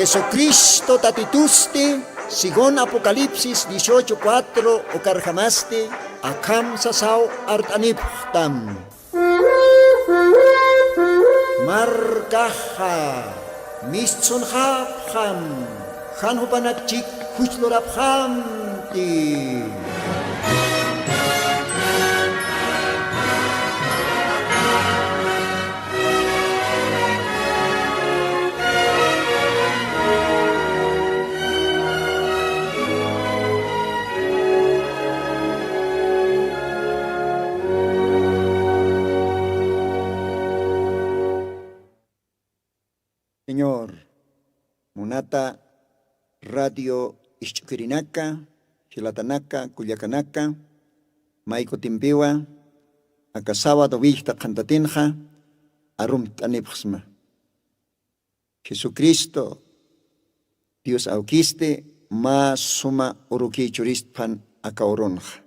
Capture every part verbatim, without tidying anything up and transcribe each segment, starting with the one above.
Jesucristo Tatitusti, según Apocalipsis dieciocho cuatro ukarjamasti, akham sasaw art'anipxtam. Markaxa mistsunxapxam, jan jupanak chik juchlurapxamti. Señor, munata radio isch'ukirinaka, jilatanaka, kullakanaka, may kutimpiwa aka sábado willkta qhantatinxa arumt'anipxsma. Jesucristo Dios awkisti mä suma urukiy churistpan aka urunxa.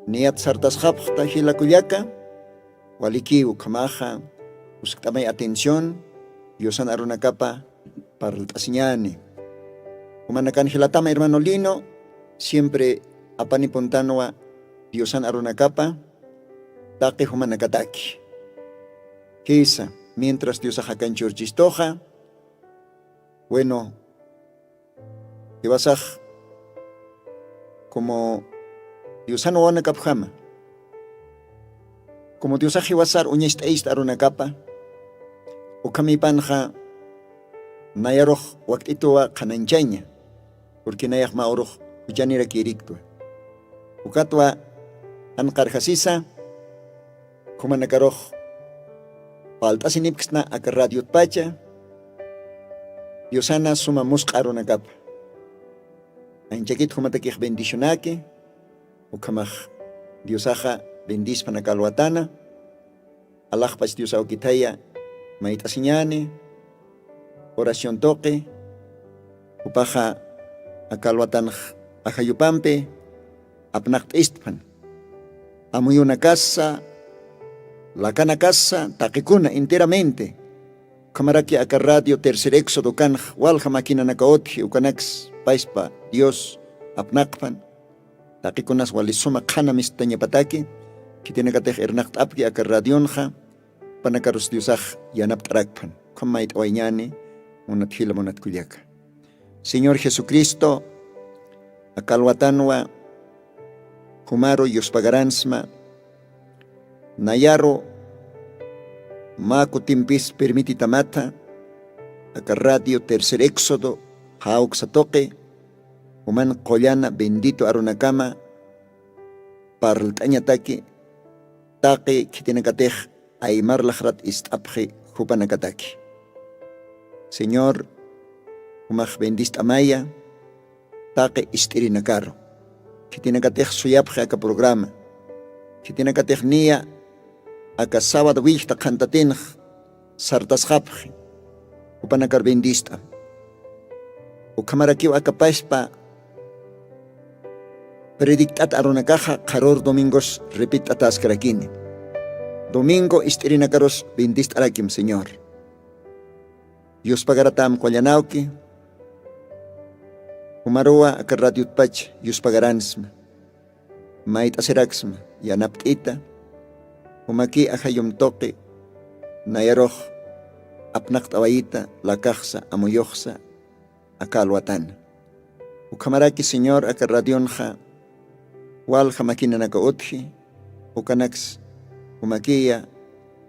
Niyat sartasxapxta jila kullaka, walikiw ukhamaxa, uskt'amay atención, Diosan arunakapa parlt'asiñäni. Jumanakan jilatama hermano Lino, siempre apanipuntanwa Diosan arunakapa taqi jumanakataki. Jisa, mientras Diosax akan churchistuxa, bueno, jiwasax como Diosan wawanakapjama, como Diosax jiwasar uñacht'ayista arunakapa, ukhamipanxa nayarux wakt'ituwa qhanañchaña, porque nayax mä urux juchanirakïriktwa. Ukatwa jan qarjasisa, jumanakarux palt'asinipksna aka radiotpacha, Diosana suma musq'a arunakapa. Anchakit jumatakix bendicionaki, ukhamax Diosaxa bendispan aka alwatana, alaxpach Dios awkithaya mayt'asiñäni, oración tuqi, jupaxa aka alwatanx ajayupampi apnaqt'istpan. Amuyunakasa, lakanakasa, taqikuna enteramente. Ukhamaraki aka radio Tercer Éxodo ukanx walja maquinanaka utji, ukanaks payspa Dios apnaqpan. Taqikunas wali suma qhana mistañapataki, khitinakatix irnaqt'apki aka radionxa, jupanakarus Diosax yanapt'arakpan. Ukham mayt'awayñäni, munat jila, munat kullaka. Señor Jesucristo, aka alwatanwa jumaru yuspagaransma, nayaru mä kutimpis permititamatha, aka radio Tercer Éxodo, jawksa tuqi, juman qullana bendito arunakama parlt'añataki, taqi khitinakatix aymar laxrat ist'apxi jupanakataki. Señor, jumax bendist'amaya taqi ist'irinakaru. Khitinakatix suyapxi aka programa. Khitinakatix niya aka sábado willkta qhantatinx sartasxapxi. Jupanakar bendist'am. Ukhamarakiw aka payspa predict'at arunakaxa qharür domingos repitt'ataskarakini. Domingo ist'irinakarus bendist'arakim, Señor. Yuspagaratam qullanawki, jumaruwa aka radiotpach yuspagaransma. Mayt'asiraksma, yanapt'ita, jumaki ajayum tuqi, nayarux apnaqt'awayita, lakaxsa, amuyuxsa, aka alwatana. Ukhamaraki, Señor, aka radionxa walja maquinanaka utji, ukanaks jumakiya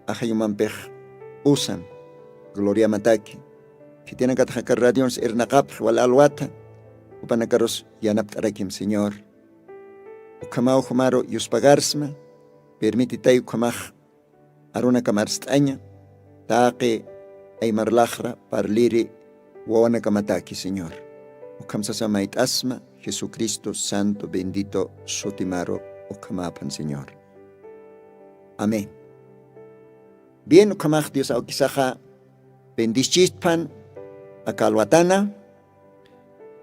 ajayumampix usam, gloriamataki. Khitinakatix aka radionsa irnaqapxi wal alwata, jupanakarus yanapt'arakim, Señor. Ukhamaw jumaru yuspagarsma, permititay ukhamax arunakam arst'aña, taqi aymar laxra parliri wawanakamataki, Señor. Ukham sasa mayt'asma, Jesucristo santo bendito sutimaru ukhamäpan, Señor. Amén. Bien, ukhamax Dios awkisaxa bendischichtpan aka alwatana.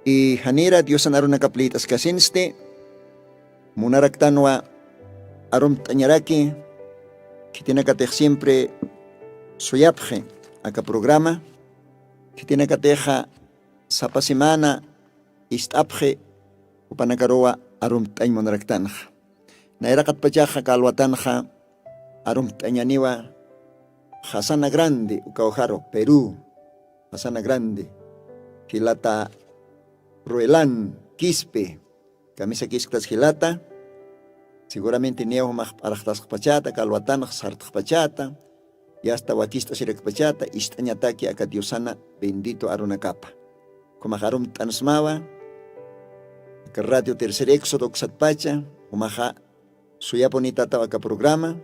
Y janira Diosan arunakap liyt'askasinsti, munaraktanwa arumt'añaraki, khitinakatix siempre suyapxi aka programa. Khitinakatixa sapa semana ist'apxi jupanakaruwa arumt'añ munaraktanxa. Nayraqatpachaxa kalwatanxa arumt'añaniwa jasana grande ukawjaru Perú, jasana grande jilata Ruelán Quispe. Kamisakisktas jilata seguramente niyaw jumax p'araxtasqpachata kalwatanxa sartxpachata yasta wakist'asirakpachata ist'añataki aka diosana bendito arunakapa. Jumax arumt'ansmawa aka radio tercer éxodo uksatpacha jumaxa suyapunitataw aka programa.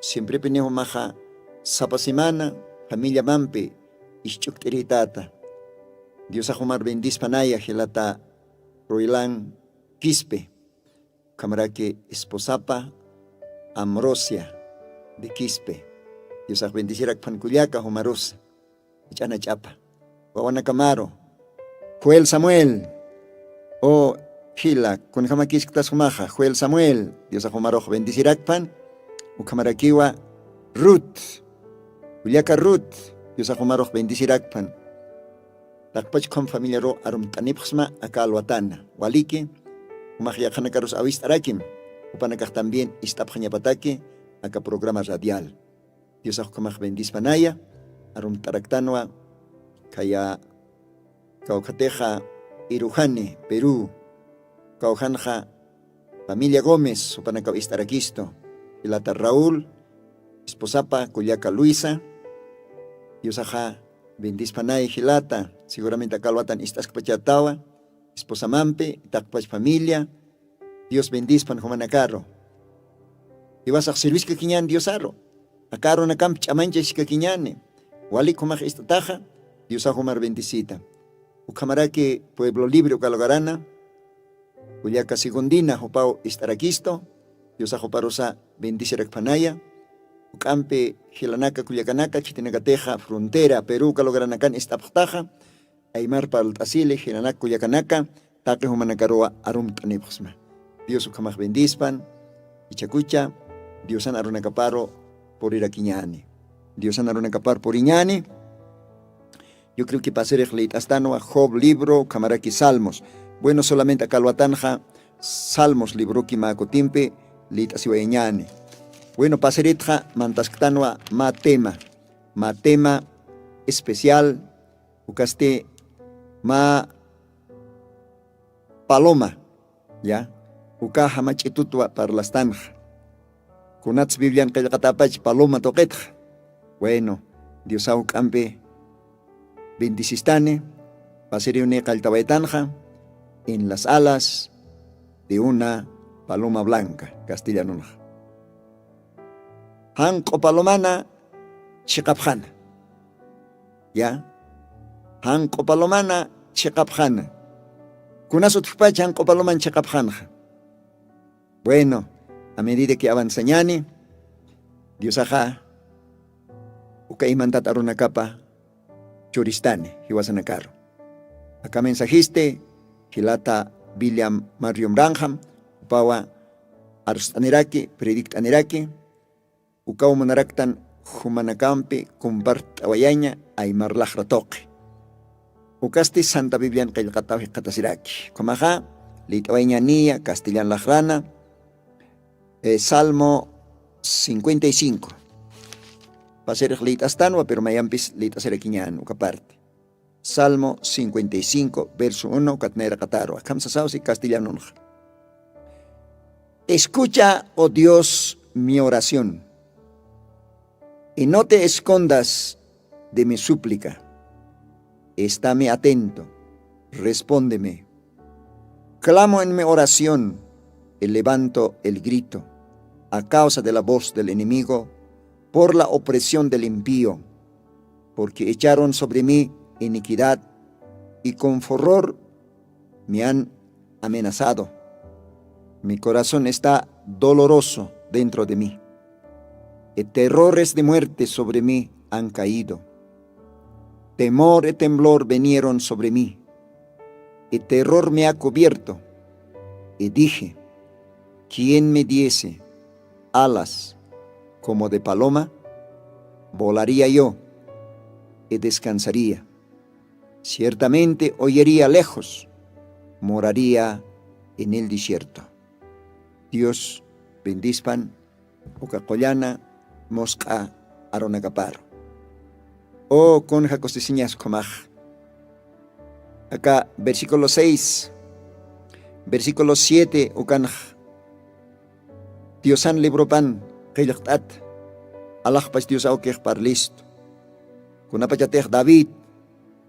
Siemprepiniw jumaxa sapa semana familiamampi isch'ukt'iritata. Diosax jumar bendispanaya jilata Ruilán Quispe, ukhamaraki esposapa Amrosia de Quispe. Diosax bendisirakpan kullaka jumarusa. Ch'ana ch'apa wawanakamaru Joel Samuel o jila kunjamakisktas jumaxa Joel Samuel, Diosax jumarux bendisirakpan. Ukhamarakiwa Ruth, kullaka Ruth, Diosax jumarux bendisirakpan. Taqpach khum familiaru arumt'anipxsma aka alwatana waliki. Jumax yaqhanakarus awist'arakim jupanakax también ist'apxañapataki aka programa radial. Diosax ukhamax bendispanaya. Arumt'araktanwa khaya kawkhatixa irujani Perú. Kawjanxa familia Gómez jupanakaw ist'arakistu, jilata Raúl, esposapa kullaka Luisa. Diosaxa bendispanay jilata seguramente aka alwatan ist'askpachatawa esposamampi taqpach familia. Dios bendispan jumanakaru. Iwasax sirviskakiñan diosaru aka arunakamp ch'amañchaskakiñani. Walik jumax ist'ataxa diosax jumar bendisita. Ukhamaraki pueblo libre uka lugarana kullaka segundina jupaw ist'arakistu. Diosax juparusa bendisirakpanaya. Uk'ampi jilanaka kullakanaka khitinakatixa frontera peru uka lugaranakan ist'apxtaxa aymar parlt'asili jinanak kullakanaka taqi jumanakaruwa arumt'anipxsma. Dios ukhamax bendispan. Ichakucha diosan arunakaparu purirakiñani. Diosan arunakapar puriñani. Yo creo que pasirix lït'astanwa job libro ukhamaraki salmos. Bueno solamente akalwatanxa salmos libroki mä kutimpi lït'asiwayañani. Bueno pasiritxa mantasktanwa mä tema mä tema especial. Ukasti mä paloma ya uka jamach'itutwa parlastanxa. Kunats biblian qillqatapach paloma tuqitxa. Bueno diosaw k'ampi bendisistani. Pasiriwni qalltawaytanxa en las alas de una paloma blanca castellanunxa. Janq'u palomana chiqapxana ya janq'u palomana chiqapxana. Kunasutjpach janq'u paloman chiqapxanxa. Bueno a medida que avanzañani diosaxa uka imantat arunakapa churistani jiwasanakaru. Aka mensajisti jilata william marriomranxam upawa arst'aniraki predikt'aniraki. Ukaw munaraktan jumanakampi compart'awayaña aymar laqra tuqi. Ukasti santa biblian qillqataw jikxatasiraki ukhamaxa lït'awayañaniya castellan laqrana. Salmo cincuenta y cinco. Pasirix lït'astanwa pero mayampis lït'asirakiñan uka parte. Salmo cincuenta y cinco verso uno katnayraqataru akham sasaw si castellanunxa. Escucha oh dios, mi oración, y no te escondas de mi súplica. Estame atento, respóndeme. Clamo en mi oración y levanto el grito a causa de la voz del enemigo, por la opresión del impío, porque echaron sobre mí iniquidad y con furor me han amenazado. Mi corazón está doloroso dentro de mí y terrores de muerte sobre mí han caído. Temor y temblor vinieron sobre mí y terror me ha cubierto. Y dije, quién me diese alas como de paloma, volaría yo y descansaría. Ciertamente huiría lejos, moraría en el desierto. Dios bendispan uka qullana musq'a arunakaparu. O kunja kusisiñas ukhamax. Aka versículo seis, versículo siete ukanx diosan libropan qillqt'at. Alaxpach dios awkix parlistu. Kunapachatix david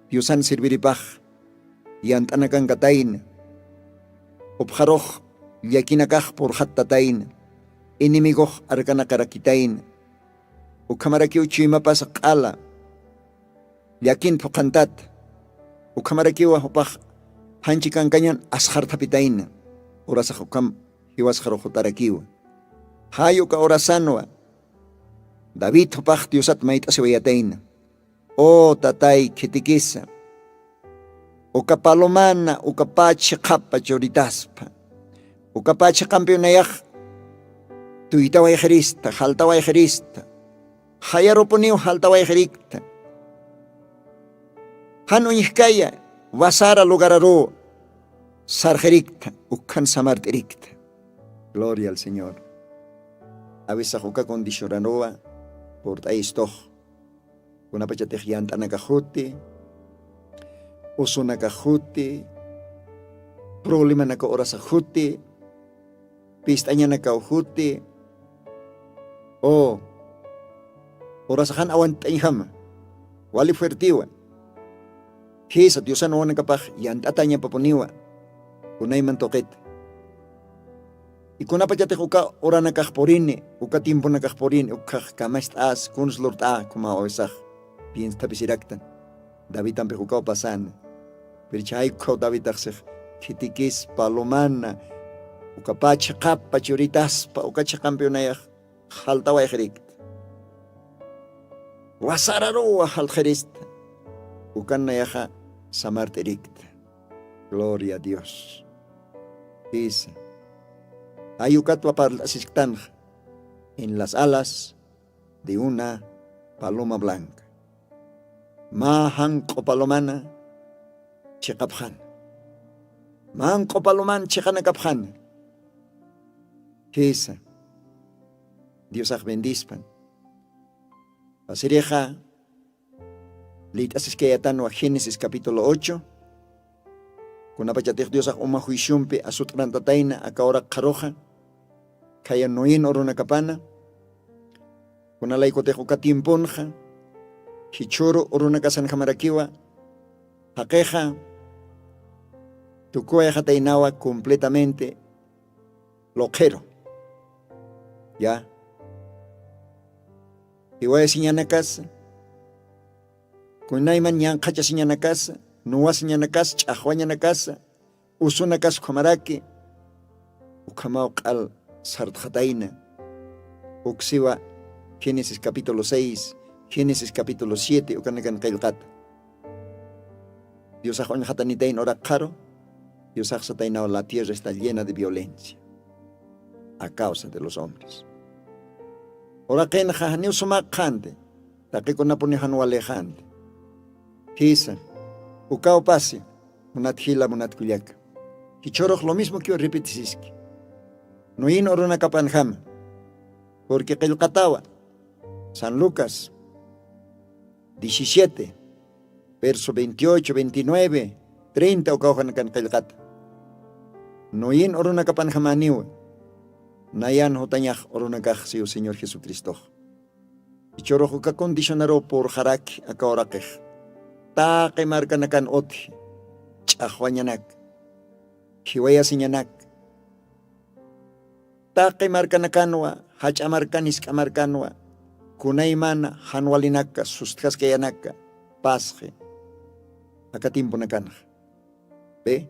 diosan serviripax yant'anakankatayna. Upxarux llakinakax purxattatayna. Enemigox arkanaqarakitayna. Ukhamarakiw chuymapas q'ala llakin phuqhantat. Ukhamarakiwa jupax phanchi kankañan asxarthapitayna. Urasax ukham jiwasxarux jutarakiwa. Jay uka urasanwa david jupax diosat mayt'asiwayatayna. O tatay khitikisa, uka palomana ukapä chiqhapa churitaspa. Ukapä chiqampiw nayax tuytawayxirista jaltawayxirista. Jayarupuniw jaltawayxirikta. Jan uñjkaya wasara lugararuw sarxirikta. Ukhan samart'irikta. Gloria al señor. Awisax uka condicionaruwa purt'ayistux. Kunapachatix yant'anakax juti usunakax juti problemanaka urasax juti pist'añanakaw juti. O urasaxan awant'añjama wali fuertiwa. Jisa diosan wawanakapax yant'atañapapuniwa. Kunayman tuqita ikunapachatix uka uranakax purini uka tiemponakax purini ukhax kamast'as kuns lurt'a kumaw awisax pienstapisiraktan. Davidtampix ukaw pasana. Pirchaykuxaw davidtaxsix khitikispa lumana ukapä chiqapa churitaspa uka chiqampiw nayax jaltawayxirikta. Wasararuwa jaltxirista. Ukan nayaxa samart'irikta. Gloria a dios. Jisa. Jay ukatwa parlt'asisktanxa en las alas de una paloma blanca. Mä janq'u palomana chiqapxana. Mä janq'u palomana chiqanakapxana. Jisa. Diosax bendispan. Pasirixa liyt'asiskayatanwa génesis capítulo ocho. Kunapachatix diosax uma juiciompi asut'rantatayna aka uraq qharuxa khaya noin urunakapana. Kunalaykutix uka tiemponxa jichhüru urunakasanjamarakiwa jaqixa tukuwayxataynawa completamente luqhiru. Ya iwayasiñanakasa kunayman ñanqhachasiñanakasa nuwasiñanakasa ch'axwañanakasa usunakas ukhamaraki ukhamaw q'al sartxatayna. Uksiwa génesis capítulo seis génesis capítulo siete ukanakan qillqata. Diosax uñxatanitayna uraqxaru diosax sataynaw la tierra está llena de violencia a causa de los hombres. Uraqinxa janiw sumaq qhanti taqikunapuni jan walixanti. Jisa. Ukaw pasi munat jila munat kullaka. Jichhürux lo mismo kiw repetisiski nuyin urunakapanjama. Purqui qillqatawa san lucas diecisiete verso veintiocho veintinueve treinta ukawjanakan qillqata. Nuyin urunakapanjamaniwa nayan jutañax urunakax siw señor jesucristox. Ichurux uka condicionaruw purxaraki aka uraqix taqi markanakan utji ch'axwañanak jiwayasiñanak taqi markanakanwa jach'a markan jisk'a markanwa kunaymana jan walinaka sustjaskayanaka pasxi aka tiemponakanxa. Pe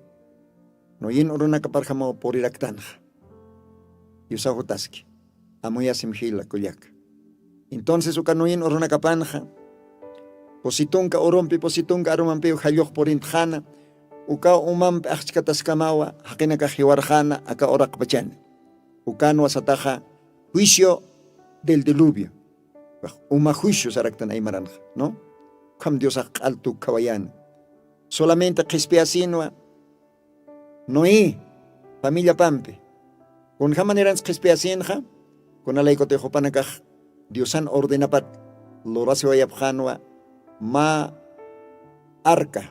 nuyin urunakaparjamaw puriraktanxa. Yusaw jutaski amuyasim jila kullaka. Entonces uka nuyin urunakapanxa pusi tunka urumpi pusi tunka arumampiw jallux purintxana ukaw umampi axchkataskamawa jaqinakax jiwarxana aka uraqpachani. Ukanwa sataxa juicio del diluvio. Uma juicio saraktan aymaranxa no ukham diosax q'al tukkawayana. Solamente qhispiyasinwa noé familiapampi. Kunjamaniransi qhispiyasinxa? Kunalaykutix jupanakax diosan ordenapat lurasiwayapxanwa mä arca,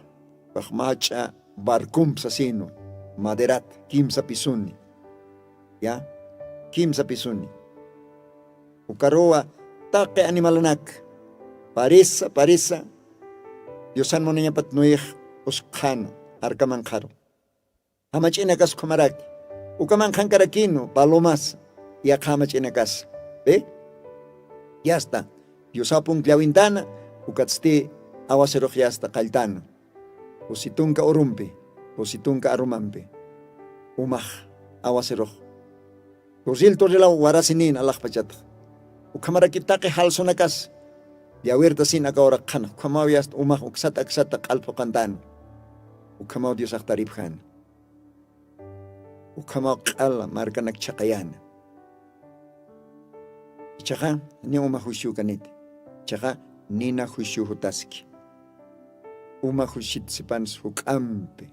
pax mä jach'a barcumpi sasinwa, maderat, kimsa pisuni. Ya, kimsa pisuni. Ukaruwa taqi animalanak parisa parisa diosan munañapat noex usqxana arkamanqharu. Jamach'inakas ukhamaraki ukamanqhankarakinu palomas yaqha jamach'inakas. Pi? Yasta diosaw punk llawintana. Ukatsti awasirux yasta qalltana pusi tunka urumpi pusi tunka arumampi umax awasirux. Turril turrilaw warasinin alaxpachatxa. Ukhamaraki taqi jalsunakas llawirtasin aka uraqxana ukhamaw yasta umax uksat aksata q'alphuqantana. Ukhamaw diosax taripjana. Ukhamaw q'ala markanak chhaqayana. Ichaxa ni uma juiciukaniti. Ichaxa nina juiciujutaski. Uma juicit sipansi juk'ampi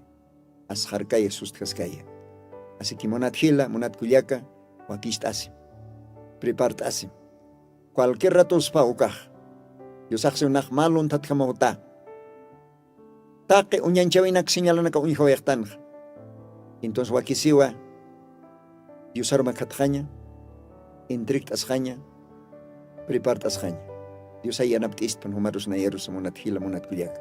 asxarkaya sustjaskaya. Asiki munat jila munat kullaka, wakist'asim, prepart'asim. Cualquier ratuspa ukax diosaxsi unax mä lunthatjamaw juta. Taqi uñanchawinak señalanaka uñjawayxtanxa. Entonces wakisiwa diosaru makhatxaña, entregt'asxaña, prepart'asxaña. Diosay yanapt'istpan jumarus nayarusa munat jila munat kullaka.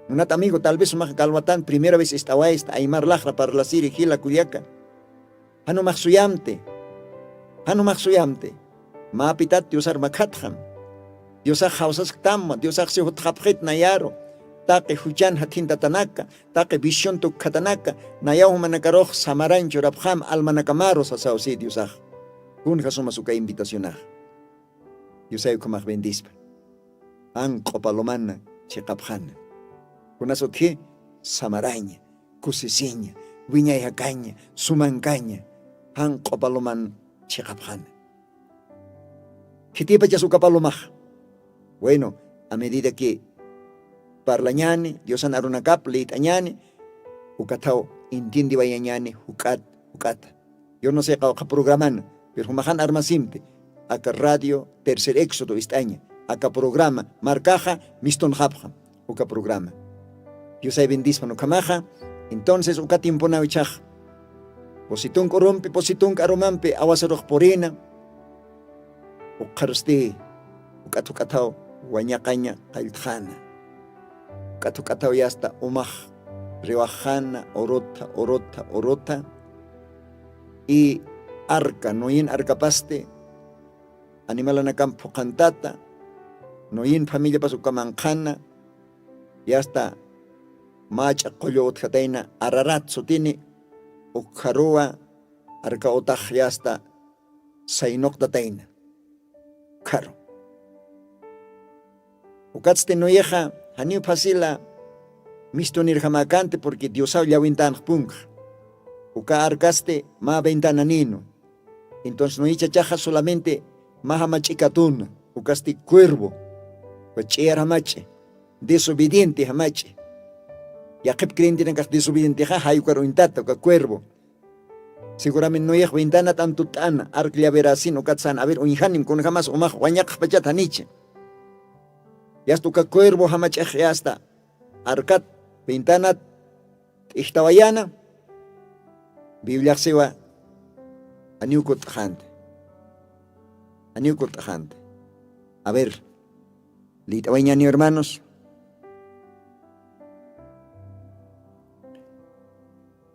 Munat amigo tal vez sumaxa galwatan primera vez ist'awaysta aymar laqra parlasiri jila kullaka. Janumax suyamti? Janumax suyamti? Mä pitat diosar makhatxam. Diosax jawsasktamwa diosaxsi jutxapxit nayaru. Taqi juchan jathintatanaka, taqi visión tukkhatanaka, nayaw jumanakarux samarañ churapxam almanakamaru sasaw si diosax. Kunja sumas uka invitacionax. Diosay ukhamax bendispa. Jan q'upalumana chiqapxana. Kunas utji samaraña, kusisiña, wiñay jakaña, sumankaña, jan q'upaluman chiqapxana. Khitipachas ukapalumax? Bueno, a medida que parlañani diosan arunakap lït'añani, ukathaw entiendiwayañani juk'at juk'ata. Yo no sé qawqha programana, pero jumaxan armasimti aka radio tercer éxodo ist'aña. Aka programa markaxa mistunxapxam. Uka programa. Diosay bendispan ukhamaxa. Entonces uka tiemponaw ichax pusi tunka urumpi pusi tunka arumampi awasirux purina. Ukxarusti juk'at juk'athaw wañaqaña qalltxana. Juk'at juk'athaw yasta umax riwaxxana urutha urutha urutha. Y arca noyen arcapasti animalanakamp phuqhantata. Noyen familiapas ukamanqhana. Yasta mach'a qullu utjatayna ararat sutini. Ukharuwa arka utax yasta saynuqtatayna. Ukharu ukatsti noyexa janiw phasila mistunirjamäkanti purqui diosaw llawintanxpunka. Uka arkasti mä ventananinwa. Entonces noyechachaxa solamente mä jamach'ikatuna. Ukasti cuervo uka ch'iyar jamach'i desobediente jamach'i. Yaqhip creyentenakax desobedientexa jaykar uñtata uka cuervo. Seguramente noyex ventanat antut'ana ark llaverasin ukat san aver uñjanim kunjamas umax wañaqxpachat janicha. Yasta uka cuervo jamach'ix yasta arkat ventanat t'ijtawayana. Bibliaxsiwa aniw kut'xanti. Aniw kut'xanti. A ver, lït'awañaniw hermanos.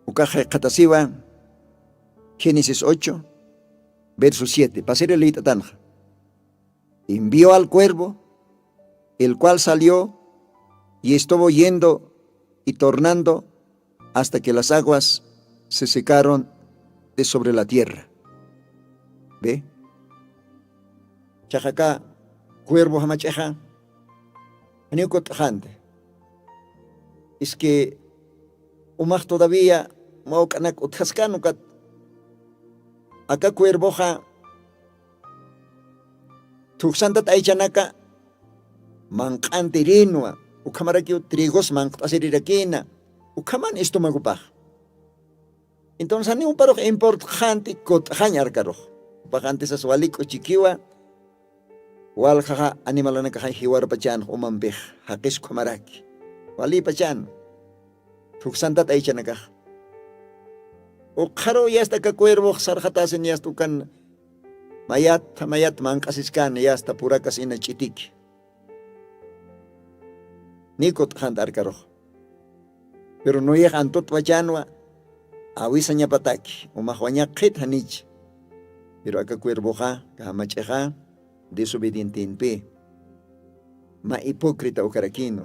Ukax jayqhatasiwa génesis ocho verso siete pasiri lït'atanxa. Envió al cuervo, el cual salió y estuvo yendo y tornando hasta que las aguas se secaron de sobre la tierra. Ve. Chaxaka cuervo jamach'ixa janiw kut'xanti. Iski umax todavía mawk'anak utjaskan ukat aka cuervoxa thujsantat aychanaka manq'antirinwa. Ukhamarakiw trigos manqt'asirirakina. Ukhaman istumakupax. Entonces janiw parux importxanti kut'xañ arkarux. Upaxantisas wali k'uchikiwa. Waljaxa animalanakaxay jiwarpachan umampix jaqis khumaraki. Walipachan. Thuksantat aychanakax. Ukxaru yasta aka cuervox sarxatasin yasta ukan mayat mayat manq'asiskan yasta purakas ina ch'itiki. Ni kut'xant arkarux. Pero nuyix antutwachanwa awisañapataki umaxwañaqxit janich. Pero aka cuervoxa kahamach'ixa desobedientenpi ma hipócrita ukharakinwa.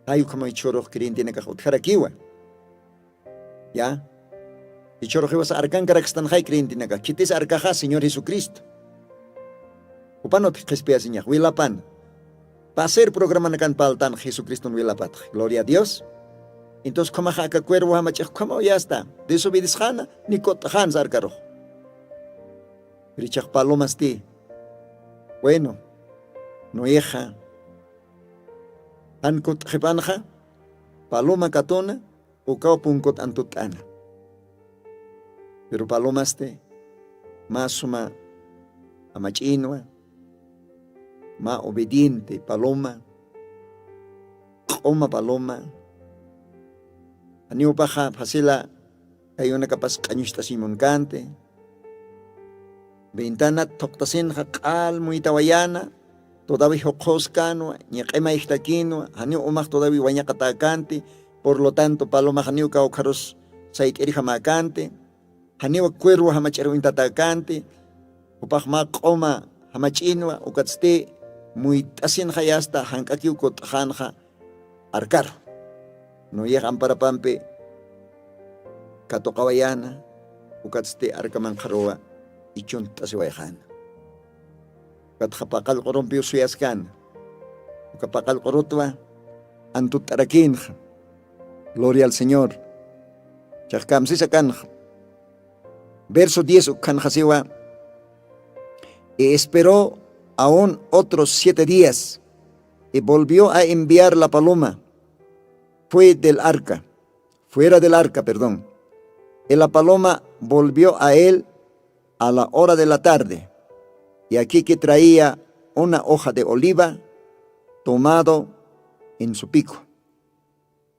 Jay ukhamaw ichhurux creyentenakax utjarakiwa. Ya. Ichhurux jiwasa arkankarakstan jay creyentenakax khitis arkaxa señor jesucristo. Jupan utji qhispiyasiñax wilapan. Pasir programanakan paltan jesucriston wilapatx gloria a dios. Entonces ukhamaxa aka cuervo jamach'ix ukhamaw yasta desobedisxana ni kut'xansa arkarux. Pero ichax palomasti bueno. Nuyixa jan kut'xipanxa paloma katuna ukaw punkut antut'ana. Pero palomasti mä suma amach'inwa mä obediente paloma q'uma paloma. Janiw upaxa facila kayunakapas q'añucht'asiñ munkanti. Ventanat thuqtasinxa q'al muytawayana. Todawi juqhuskanwa ñiq'imayjtakinwa janiw umax todawi wañaqatäkanti. Por lo tanto palomax janiw kawkharus sayt'irjamäkanti. Janiw cuervo jamach'ir uñtatäkanti. Jupax mä q'uma jamach'inwa ukatsti muyt'asinxa yasta jank'akiw kut'xanxa. Arkaru nuyix amparapampi katuqawayana. Ukatsti arkamanqharuwa ichunt'asiwayxana. Ukatxa paqallq'urumpiw suyaskana. Uka paqallq'urutwa antut'arakinxa. Gloria al señor. Chax kamsisa kanxa. Verso diez ukhanxasiwa. Y esperó aún otros siete días y volvió a enviar la paloma. Fue del arca fuera del arca perdón. Y la paloma volvió a él a la hora de la tarde. Y aquí que traía una hoja de oliva tomado en su pico.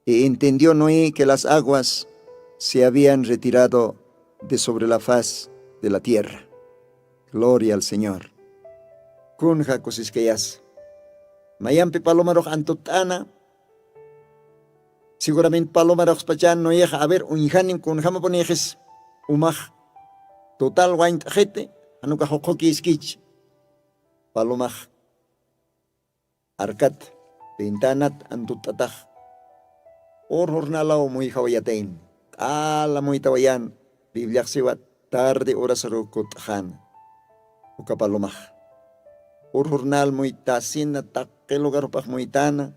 Y entendió noé que las aguas se habían retirado de sobre la faz de la tierra. Gloria al señor. Kunja kusiskayas mayampi palomarux antut'ana. Segurament palomarux pachan noexa aver uñjanim kunjamapunixis umax total wañt'xiti janukax uqhukiskich. Palomax arkat pintanat antut'atax ur jurnalaw muyjawayatayn. Q'ala muytawayan bibliaxsiwa tarde horasaru kut'xana. Uka palomax ur jurnal muytasina taqi lugar jupax muytana.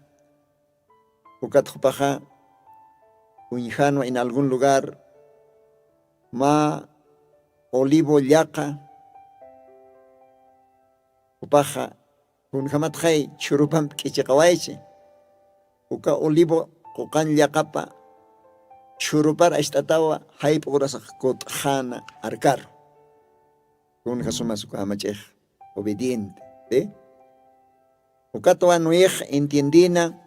Ukat jupaxa uñjanwa en algun lugar mä olivo llaqa jupaxa kunjamatxay chhurupamp k'ichiqawaychi. Uka olivo quqan llaqapa chhurupar acht'atawa jayp'u urasax kut'xana arkaru. Kunja sumas uka jamach'ix obediente. Ukatwa noex entiendina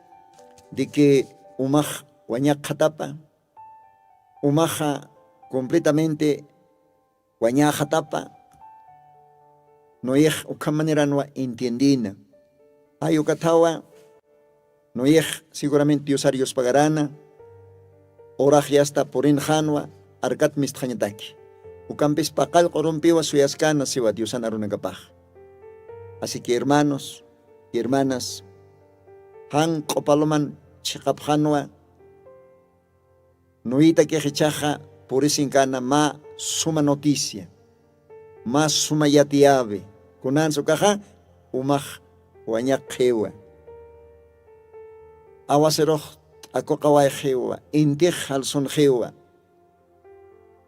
de que umax wañaqxatapa umaxa completamente wañaxatapa. Noex ukham maneranwa entiendina. Jay ukathawa noex seguramente diosar yuspagarana. Urax yasta purinxanwa arkat mistxañataki ukampis paqallq'urumpiwa suyaskana siwa diosan arunakapax. Así que hermanos y hermanas, jan q'upaloman chiqapxanwa. Nuyita kixichaxa purisinkana mä suma noticia mä suma yatiyawi. Kunansa ukaxa umax wañaqxiwa awasirux t'akuqawayxiwa intix jalsunxiwa.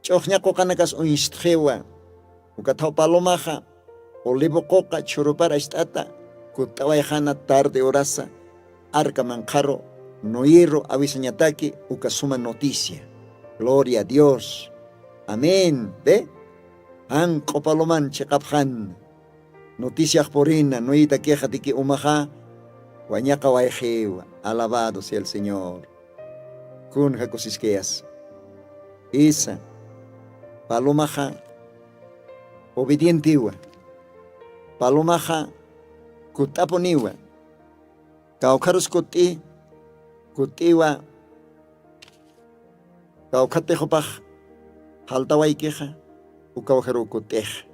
Ch'uxña quqanakas uñstxiwa. Ukathaw palomaxa olivo quqa chhurupar acht'ata kutt'awayxana tarde horasa arka manqharu Noeru awisañataki uka suma noticia. Gloria a Dios. Amén. Ve, janq'u paloman chiqapxan. Noticiax purina noitakixa tiki umaxa wañaqa wayxiwa. Alabado sea el señor. Kunja kusiskayas. Isa, palomaxa obedientiwa. Palomaxa kut'apuniwa. Kawkharus kut'i kut'iwa. Kawkhatix upax jaltawaykixa ukawjaru kut'ixa.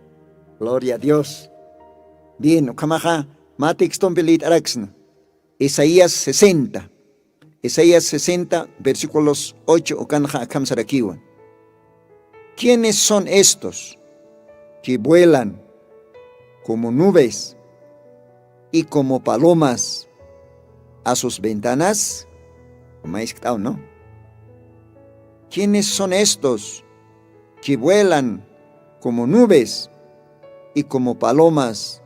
Gloria a dios. Bien ukhamaxa mä textompi lït'araksna. Isaías sesenta. Isaías sesenta versículos ocho ukanxa akhamsarakiwa. ¿Quiénes son estos que vuelan como nubes y como palomas a sus ventanas? Como es que tal, ¿no? ¿Quiénes son estos que vuelan como nubes y como palomas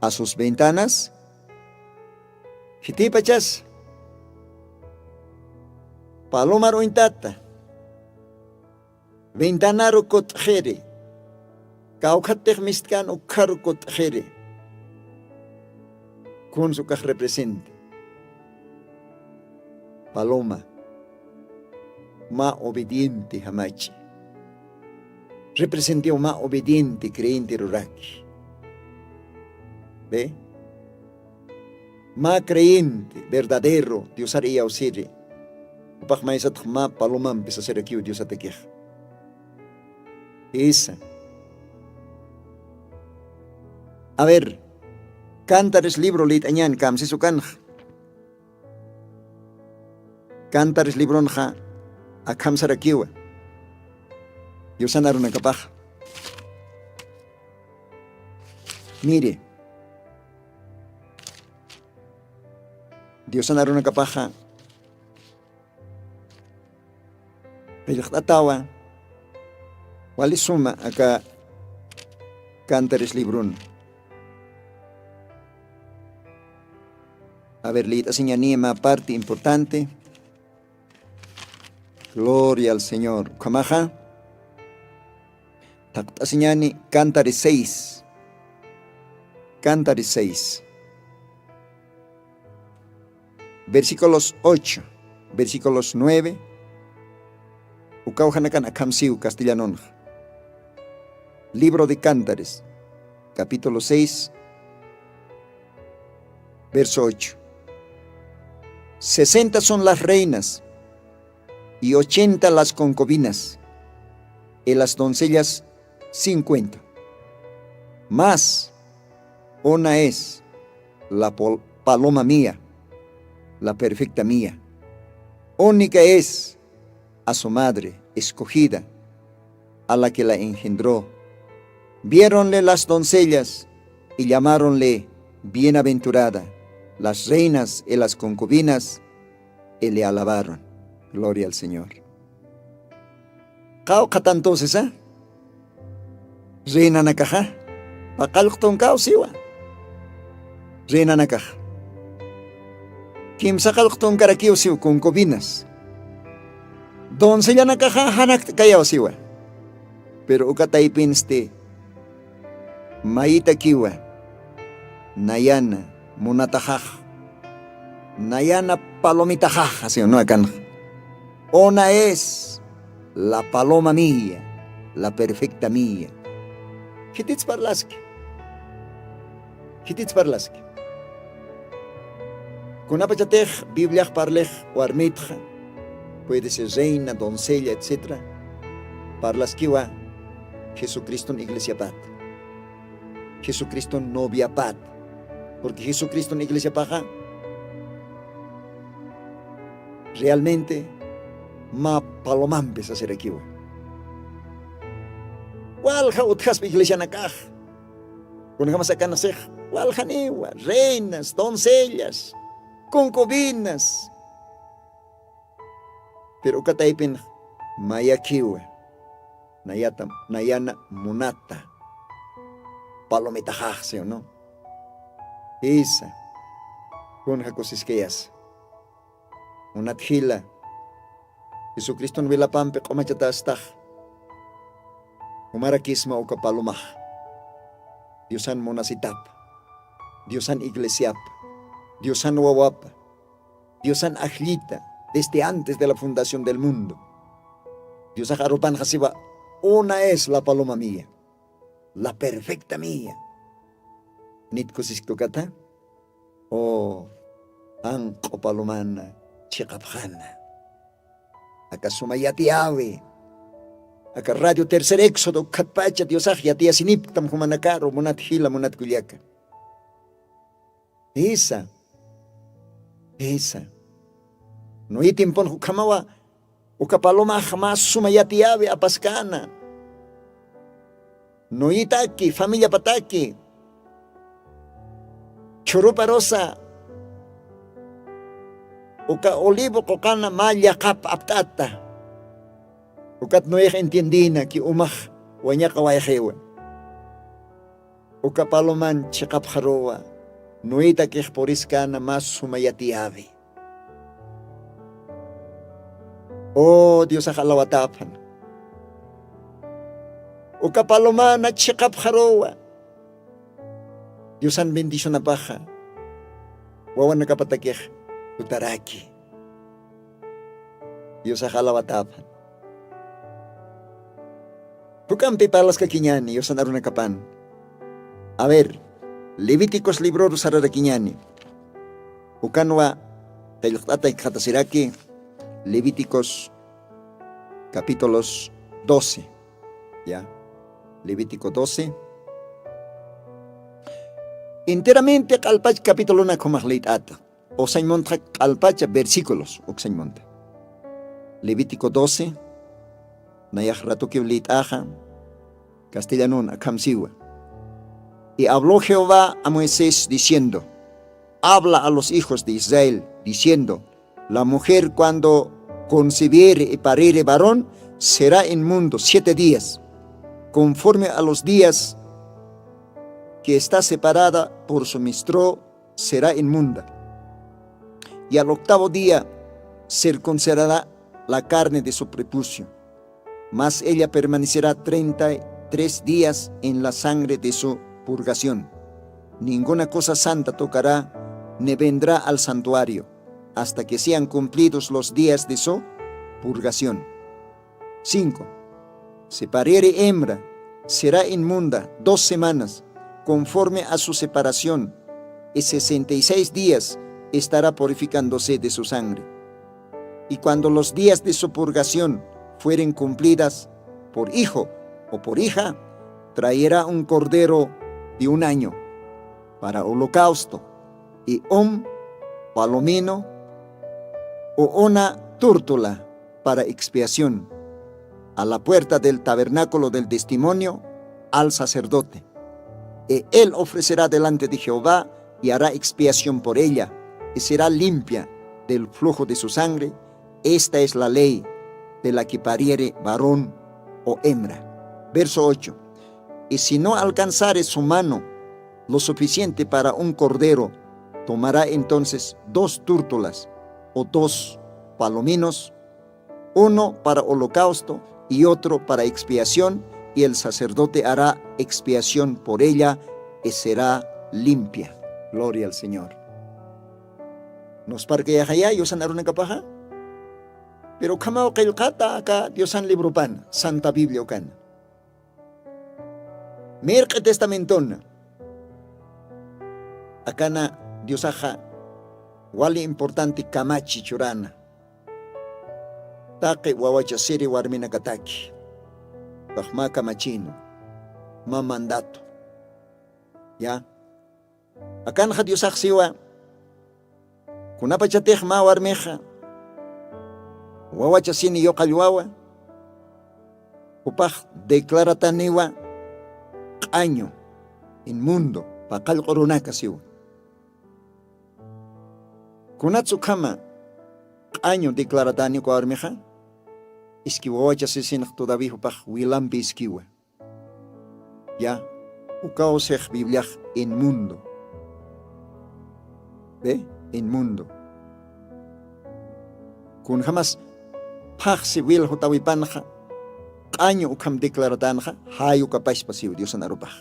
a sus ventanas? Jitipachas palomar uñtata ventanaru kut'xiri. Kawkhatix mistkan ukkharu kut'xiri. Kunsukax represente paloma ma obediente jamachi. Representiw ma obediente creyente ruraki. Ve, ma creyente verdadero diosar iyawsiri. Upax maysatx ma palomampi sasirakiw diosatakix. Isa. A ver, cantares libro lit'añan kamsisu kanx. Cantares libronxa akhamsarakiwa. Diosana runakapax miri. Diosana runakapaxa qillqt'atawa. Walisuma aka cantares librun. A ver lït'asiñanima parte importante. Gloria al señor ukhamaxa. Taqt'asiñani cantares seis. Cantares seis, versículos ocho, versículos nueve. Ukawjanakan akhamsiw castellanonxa. Libro de cantares, capítulo seis, verso ocho. Sesenta son las reinas y ochenta las concubinas, y las doncellas cincuenta. Mas una es la paloma mía, la perfecta mía. Única es a su madre escogida, a la que la engendró. Viéronle las doncellas y llamaronle bienaventurada. Las reinas y las concubinas y le alabaron. Gloria al señor. Qawqha tantosisa reinanakaxa paqallqtunkaw siwa. Reinanakaxa kimsaqallqtunkarakiw siw concubinas. Doncellanakaxa janakt'kayaw siwa. Pero uka taypinsti mayitakiwa nayana munataxax, nayana palomitaxax así no akanxa. Una es la paloma mía, la perfecta mía. Khitits parlaski? Khitits parlaski? Kunapachatix bibliax parlix warmitxa, puede ser reina doncella etcétera, parlaskiwa jesucriston iglesiapat, jesucriston noviapat. Porque jesucriston iglesiapaxa realmente mä palomampi sasirakiwa. Walja utjaspa iglesianakax. Kunajamasakanasix waljaniwa reinas doncellas, concubinas. Pero ukataypin mayakiwa nayata nayana munata palomitaxaxsi no. Isa kunja kusiskayasa. Munat jila, Jesucriston wilapampi q'umachatastax, jumarakisma uka palomax. Diosan munasitapa, Diosan iglesiapa, Diosan wawapa, Diosan ajllita, desde antes de la fundación del mundo. Diosax arupanxa siwa: "Una es la paloma mía, la perfecta mía". Nit kusisktukata. O, anq'u palomana chiqapxana, aka suma yatiyawi, aka radio Tercer Éxodo khatpacha Diosax yatiyasinipktam jumanakaru, munat jila, munat kullaka. Jisa, jisa. Noé tiempon ukhamawa, uka palomax mä suma yatiyawi apaskana. Noétaki, familiapataki, chhuruparusa uka olivo quqana mä llaqap apt'ata. Ukat Noex entiendina ki umax wañaqa wayxiwa. Uka paloman chiqapxaruwa, Noétakix puriskana mä suma yatiyawi. O Diosax alawatapxan. Uka palomana chiqapxaruwa, Diosan bendicionapaxa wawanakapatakix tutaraki. Diosax alawatapxan. Juk'ampi parlaskakiñani, Diosan arunakapan. A ver, Levíticos libroru sararakiñani. Ukanwa qillqt'ata jikxatasiraki, Levíticos capítulos doce. Ya. Levítico doce. Enteramente q'alpach capítulonak jumax liyt'ata. O sañ muntxa q'alpacha versículos, uk sañ munta. Levítico doce, nayax ratukiw liyt'axa, castellanun akham siwa. Y habló Jehová a Moisés diciendo: "Habla a los hijos de Israel, diciendo: La mujer cuando concibiere y pariere varón, será inmundo siete días, conforme a los días que está separada por su menstruo, será inmunda. Y al octavo día circuncidará la carne de su prepucio, mas ella permanecerá treinta y tres días en la sangre de su purgación. Ninguna cosa santa tocará, ni vendrá al santuario, hasta que sean cumplidos los días de su purgación". Cinco. Si pariere hembra, será inmunda dos semanas, conforme a su separación, y sesenta y seis días estará purificándose de su sangre. Y cuando los días de su purgación fueren cumplidas, por hijo o por hija, traerá un cordero de un año para holocausto, y un palomino o una tórtola para expiación a la puerta del tabernáculo del testimonio al sacerdote. Y él ofrecerá delante de Jehová y hará expiación por ella, y será limpia del flujo de su sangre. Esta es la ley de la que pariere varón o hembra. Verso ocho. Y si no alcanzare su mano lo suficiente para un cordero, tomará entonces dos tórtolas o dos palominos, uno para holocausto y otro para expiación, y el sacerdote hará expiación por ella, y será limpia. Gloria al Señor. Nos parque yajaya, yusan arunakapaja. Pero kamaw qillqata aka Diosan libropan, Santa Biblia ukan. Mirq'i Testamentona. Akana Diosaxa wali importante kamachi churana. Taqi wawachasiri warminakataki. Paxma kamachino. Ma mandato. Ya. Akanxa Diosax siwa. Kunapachatix mä warmixa wawachasini yuqallwawa, jupax declarataniwa q'añu, inmundo, paqallq'u runaka siwa. Kunatsu ukhama q'añu declaratani uka warmixa, iski wawachasisinx todavía jupax wilampi iskiwa. Ya, ukaw six Bibliax inmundo. ¿Ve? Inmundo. Kunjamas phaxsi wil jutawipanxa q'añu ukham declaratanxa, jay ukapashpa siw Diosan arupax.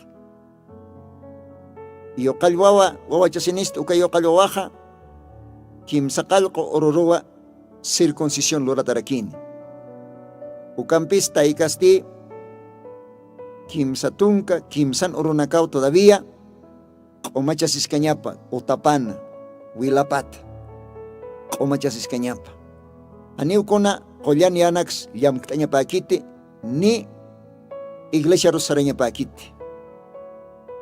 Yuqall wawa wawachasinisti, uka yuqall wawaxa kimsa qallqu ururuwa circuncisión luratarakini. Ukampis taykasti kimsa tunka kimsan urunakaw todavía q'umachasiskañapa, utapana, wilapata q'umachasiskañapa. Janiw kuna qullan yanaks llamkt'añapäkiti ni iglesiarus sarañapäkiti.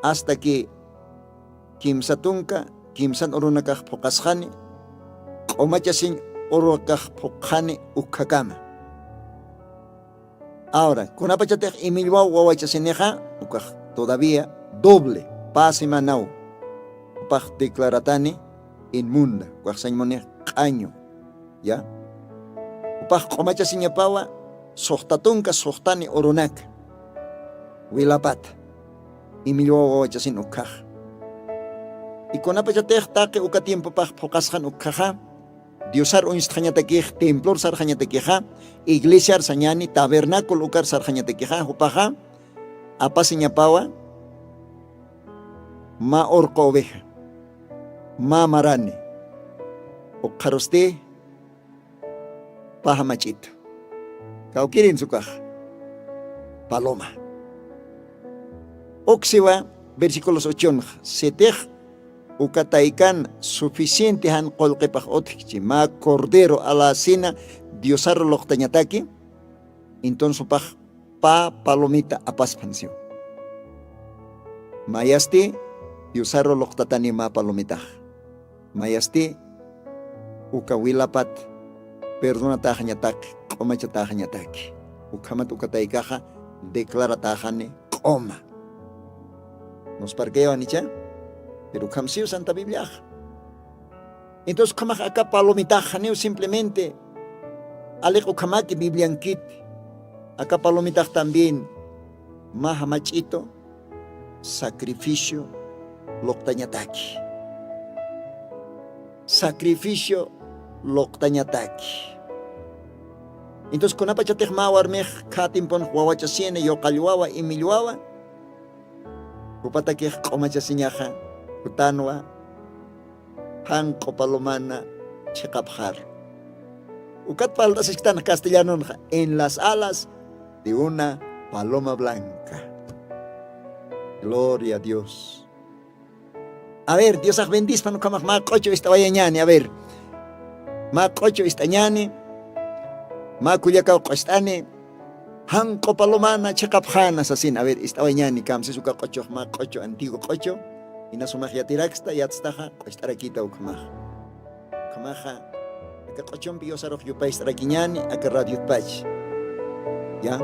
Hasta que kimsa tunka kimsan urunakax phuqasxani, q'umachasiñ urunakax phuqxani ukhakama. Ahora kunapachatix imillwaw wawachasinixa, ukax todavía doble, pä semanaw jupax declaratani inmunda, ukax sañ munix q'añu. Ya, jupax q'umachasiñapawa suxta tunka suxtani urunaka, wilapata imillwaw wawachasin ukkhaxa. Y kunapachatix taqi uka tiempopax phuqasxan ukkhaxa, diosar uñstxañatakix, templor sarxañatakixa, iglesiar sañani, tabernáculo ukar sarxañatakixa, jupaxa apasiñapawa mä urqu oveja, mä marani, ukxarusti paja mach'itu. Kawkirin sukax paloma. Uksiwa versículos ochonxa, sitix uka taykan suficiente jan qullqipax utjkchi, mä cordero alasina diosaru luqtañataki, entonces jupax pä palomita apaspan siw. Mayasti diosaru luqtatani mä palomitax, mayasti uka wilapat perdonataxañataki, q'umachataxañataki, ukhamat uka taykaxa declaratäxani q'uma. Nusparkayawan icha, pero ukham siw santa bibliaxa. Entonces ukhamax aka palomitax janiw simplemente aliq ukhamaki bibliankit, aka palomitax también mä jamach'itu sacrificio luqtañataki, sacrificio luqtañataki. Entonces kunapachatix mä warmix khatimpun wawachasina, yuqallwawa, imillwawa, jupatakix q'umachasiñaxa jutanwa janq'u palomana chiqapxaru. Ukat parlt'asisktan castellanonxa, en las alas de una paloma blanca. Gloria a Dios. A ver, diosax bendispan ukhamax mä q'uchu ist'awayañani, a ver, mä q'uchu ist'añani, mä kullakaw q'ust'ani, janq'u palomana chiqapxana sasin. A ver, ist'awayañani kamsis uka q'uchux, mä q'uchu, antiguo q'uchu, ina sumax yatiraksta yatstaxa q'ust'arakita ukhamax. Ukhamaxa aka q'uchumpi diosarux yupaystarakïñani aka radiotpach. Ya.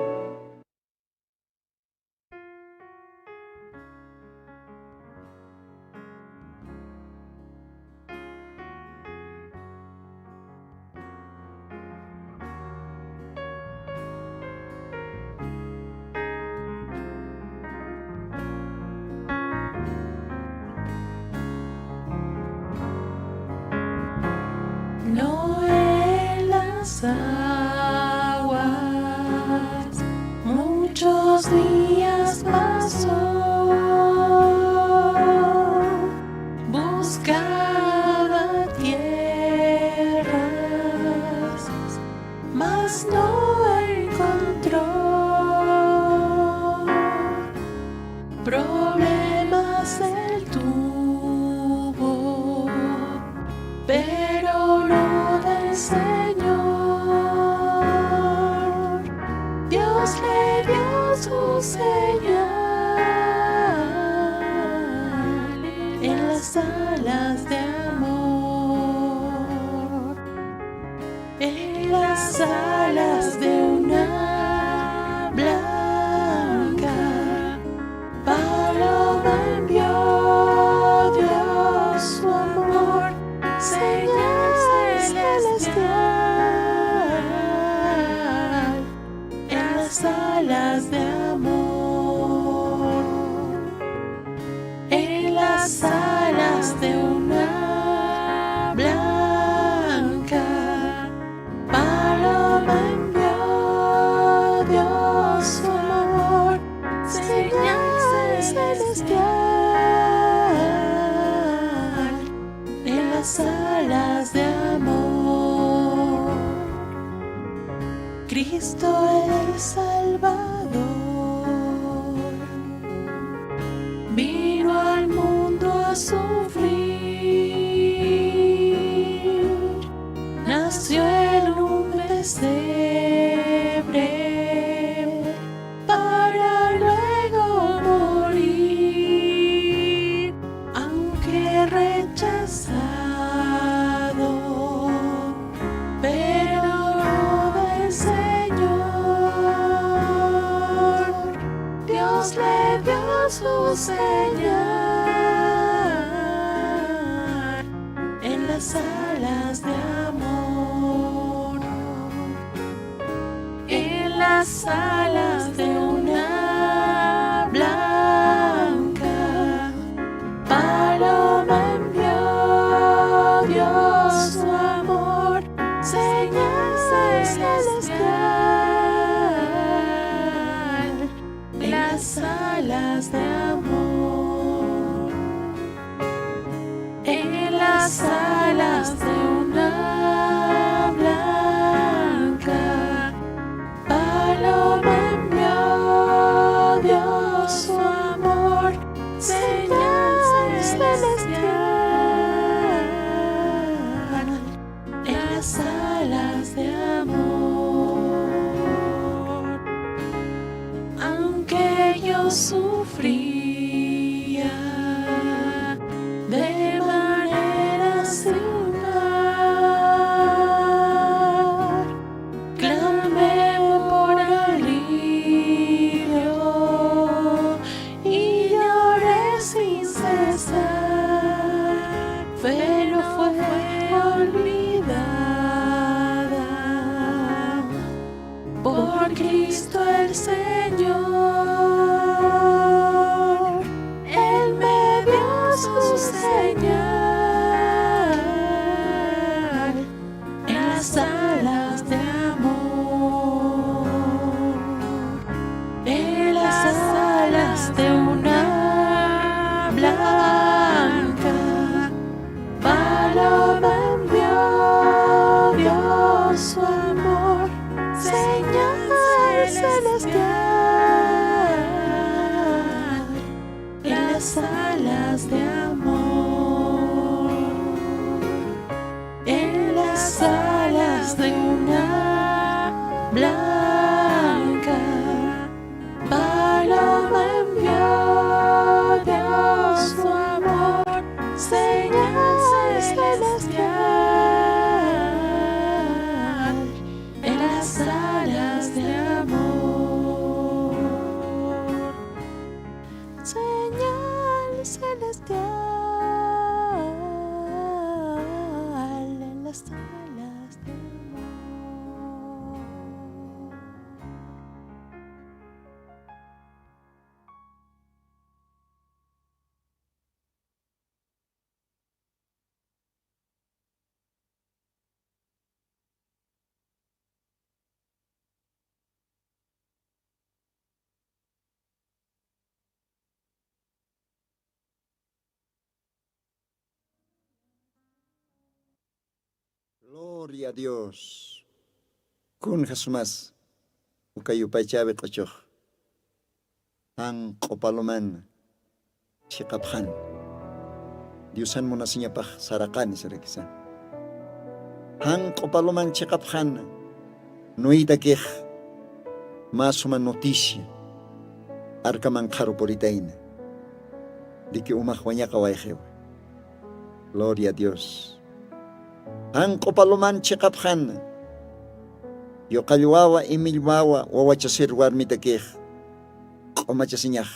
No en las aguas, muchos días pasó, buscaba tierras, mas no encontró. Problemas él tuvo, pero no del Señor. Dios le dio su señal en las alas de amor, en las alas de una blanca paloma envió Dios su amor, señal celestial en las alas de amor, en las alas de una blanca Cristo el Salvador vino al mundo a sufrir. Nació en un pesebre para luego morir, aunque rechazado, pero del Señor, Dios le dio su señal en las alas de amor. En las alas de una blanca paloma envió Dios su amor, señal celestial. En las alas de amor, en las alas de una blanca paloma envió Dios su amor, señal celestial, en las alas de amor. Aunque yo sufría de manera sin par, clamé por alivio y lloré sin cesar, pero fue olvidada por Cristo el Señor. Él me dio su señal en las alas de amor, en las alas de una blanca paloma envió Dios su amor, señal celestial, en las alas de amor, en las alas de una blanca paloma envió Dios su amor, señal celestial, en las alas de amor. Señal celestial, en las alas de amor. Gloria a Dios. Kunja sumas uka yupaychäwi q'uchux jan q'u paloman chiqapxan. Diosan munasiñapax saraqani sarakisan. Jan q'u paloman chiqapxan Noétakix mä suma noticia arkaman qharu puritayna de que umax wañaqawayxiwa. Gloria a Dios. Jan q'u paloman chiqapxan yuqall wawa, imill wawa, wawachasir warmitakix q'umachasiñax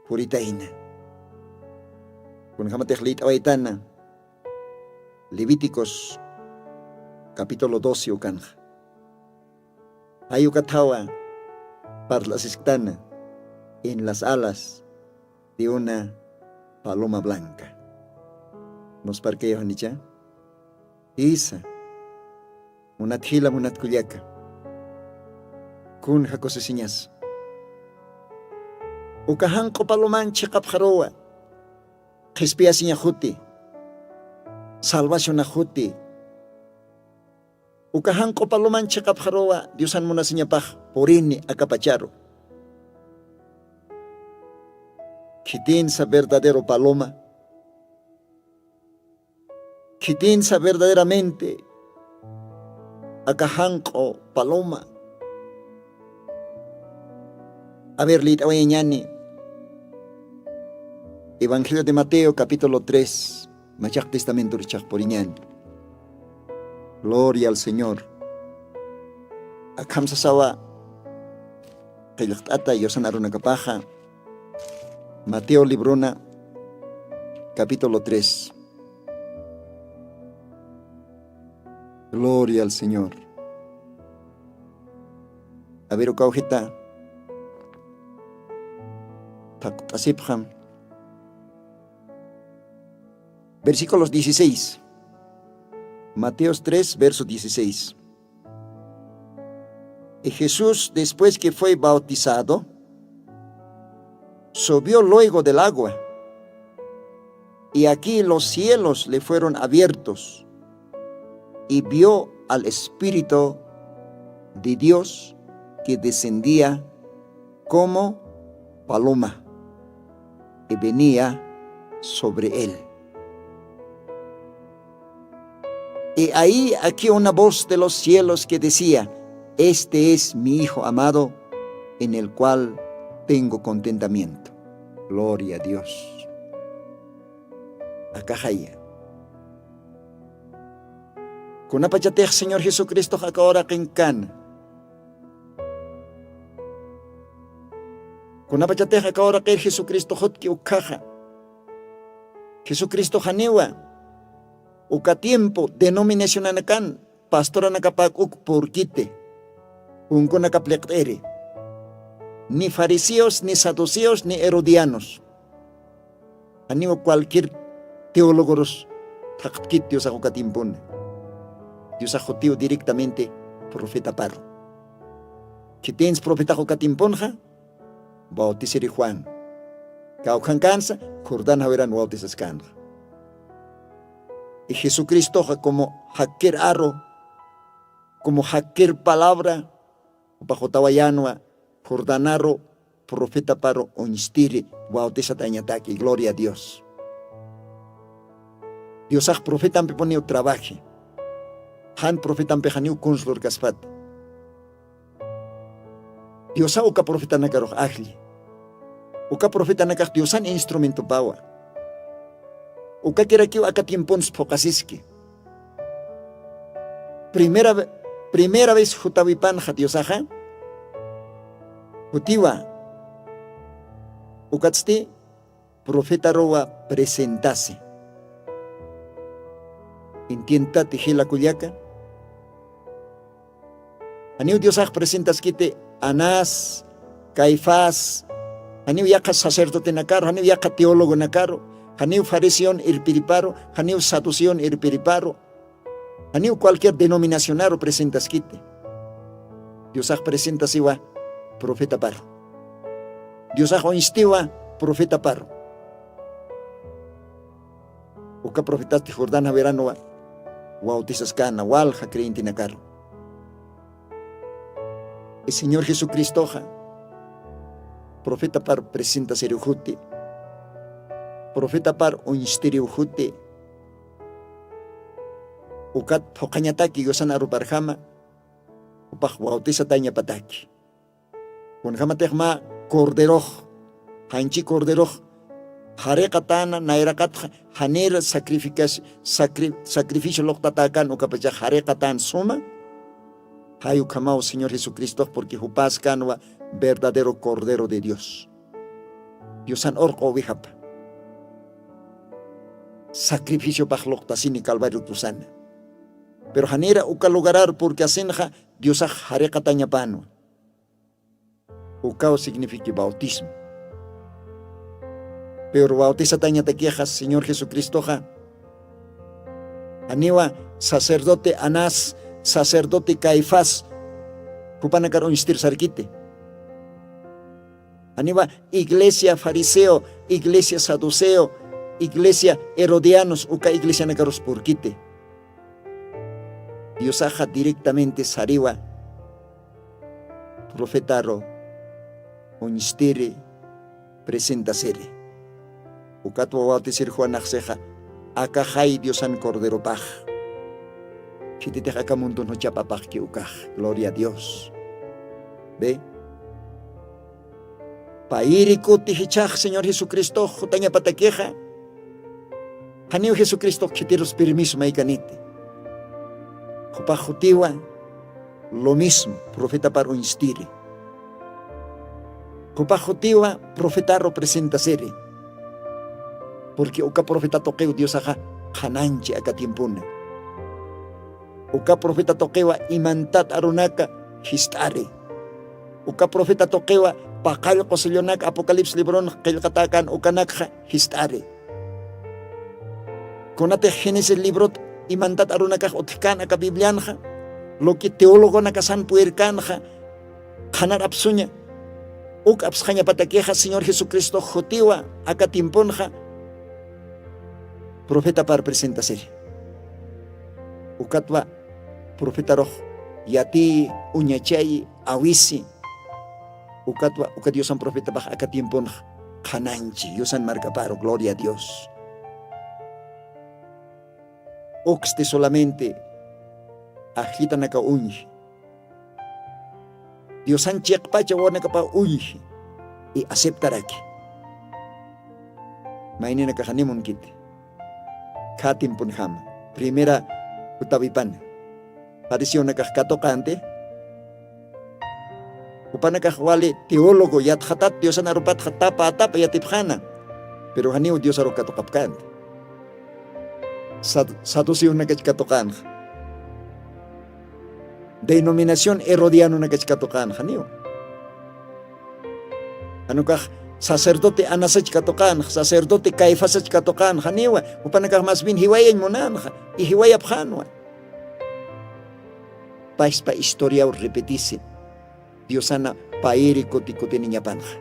puritayna. Kunjamatix liyt'awaytana Levíticos capítulo doce ukanxa. Jay uka thawa parlasisktana en las alas de una paloma blanca. Nusparkayaw janicha? Jisa. Munat jila, munat kullaka. Kunja kusisiñas. Uka jan q'u paloman chiqapxaruwa qhispiyasiñax juti, salvacionax juti, Uka janq'u paloman chiqapxaruwa diosan munasiñapax purini akapacharu. Khitinsa verdadero paloma. Khitinsa verdaderamente aka janq'u paloma. A ver lït'awayañani. Evangelio de mateo capítulo tres. Machaq testamentor ichhax puriñani. Gloria al señor. Akham sasawa qillqt'ata yusan arunakapaxa. Mateo librona capítulo tres. Gloria al señor. Aviru kawjita thaqt'asipxam. Versículos dieciséis. Mateos tres verso dieciséis. Y jesús después que fue bautizado, subió luego del agua. Y aquí los cielos le fueron abiertos, y vio al espíritu de dios que descendía como paloma, y venía sobre él. Y ahí aquí una voz de los cielos que decía: este es mi hijo amado, en el cual tengo contentamiento. Gloria a dios. Akaxaya. Kunapachatix señor jesucristox aka uraqin kana, kunapachatix aka uraqir jesucristox jutki ukkhaxa, jesucristox janiwa uka tiempo denominacionanakan pastoranakapak uk purkiti. Punkunakap liqt'iri, ni fariseos ni saduceos ni herodianos. Janiw cualquier teologorus thaqtkit diosax uka tiempona. Diosax jutiw directamente profetaparu. Khitins profetax uka tiemponxa bautisiri juan, kawkhankansa jordan jawiran bautisaskanxa. Y jesucristoxa como jakkir aru, como jakkir palabra jupax jutawayanwa jordanaru profetaparu uñstiri bautisatañataki gloria a dios. Diosax profetampipuniw trabaji. Jan profetampixaniw kunslurkaspati. Diosaw uka profetanakarux ajlli. Uka profetanakax diosan instrumentopawa. Ukakirakiw aka tiemponsa phuqasiski. Primera vez jutawipanxa diosaxa jutiwa. Ukatsti profetaruwa presentasi. Entiendtati jila kullaka. Janiw diosax presentaskiti anás, caifás, janiw yaqha sacerdotenakaru, janiw yaqha teologonakaru, janiw fariseon irpiriparu, janiw saduceon irpiriparu, janiw cualquier denominacionaru presentaskiti. Diosax presentasiwa profetaparu. Diosax uñstiwa profetaparu. Uka profetasti jordán jawiranwa bautisaskäna walja creyentenakaru. Señor jesucristoxa profetapar presentasiriw juti, profetapar uñstiriw juti. Ukat phuqhañataki yusan aruparjama jupax bautisatañapataki. Kunjamatix mä corderox, janchi corderox jariqatäna nayraqatxa janir sacrificio luqtatäkän ukapachax jariqatän suma. Jay ukhamaw señor jesucristox purqui jupäskänwa verdadero cordero de dios. Diosan urq'u ovejapa sacrificiopax luqtasini calvario cruzana. Pero janira uka lugarar purqui asinxa diosax jariqatañapänwa. Ukaw signifiqui bautismo. Pero bautisatañatakixa señor jesucristoxa janiwa sacerdote anás, sacerdote caifás jupanakar uñstir sarkiti. Janiwa iglesia fariseo, iglesia saduceo, iglesia herodianos uka iglesianakarus purkiti. Diosaxa directamente sariwa profetaru uñstiri, presentasiri. Ukatwa bautisir juanaxsixa akaxay diosan corderopax. Khititix aka muntun juchapapaxki ukax gloria a dios. Ve, payiri kuti jichhax señor jesucristox jutañapatakixa. Janiw jesucristox khitirus permiso maykaniti. Jupax jutiwa lo mismo profetapar uñstiri. Jupax jutiwa profetaru presentasiri. Porque uka profeta tuqiw diosaxa qhananchi aka tiempona. Uka profeta tuqiwa imantat arunaka jist'ari. Uka profeta tuqiwa paqallqu sellonaka apocalipsis libron qillqatäkän ukanakxa jist'ari. Kunatix génesis librot imantat arunakax utjkän aka biblianxa, luki teologonakasan puyirkänxa qhanar apsuña. Uk apsxañapatakixa señor jesucristox jutiwa aka tiemponxa profetapar presentasiri. Ukatwa profetarux yatiyi, uñachayi, awisi. Ukatwa uka diosan profetapax aka tiemponx qhananchi yusan markaparu gloria a dios. Uksti solamente ajllitanaka uñji diosan chiqpacha wawanakapa uñji. Y aceptaraki mayninakaxanimunkiti. Kha tiemponjama primera jutawipana. Fariseonakax katuqanti. Jupanakax wali teólogo yatxatat diosan arupatxa tapa atapa yatipxana. Pero janiw diosarux katuqapkänti. Saduceonakach katuqanxa. Denominación herodianonakach katuqanxa niw. Janukax sacerdote anasach katuqanxa sacerdote caifasach katuqanxa niwa. Jupanakax mas bien jiwayañ munanxa. Y jiwayapxanwa. Paspa historiaw repetisi. Diosana payiri kuti kutiniñapanxa.